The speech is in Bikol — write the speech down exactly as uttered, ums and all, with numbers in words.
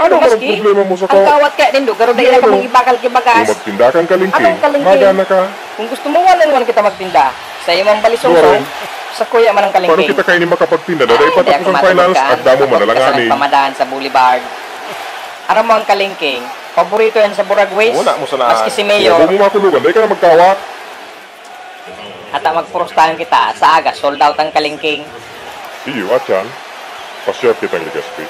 Ano man ang problema mo sa kawat? Ang kawat kaya nindo, garo dai na kamo ibakal ki bagas. Kung magtinda kang kalingking, magana ka. Kung gusto mo, one-on-one kita magtinda. Sa imong balisong, sa kuya man ang kalingking. Paano kita kaini makapagtinda? Dai pa tapos ang finals, agda mo man na lang ani. Pamadaan sa Boulevard. Aram mo ang kalingking, paborito yan sa Buragwis. Wala mo sana. Maski si Mayor. Huwag mo makulugan, dai ka na magkawat. Ata magpurustahan kita, sa aga, sold out ang kalingking. Iyo, atyan. Pasyar kitang Legazpi.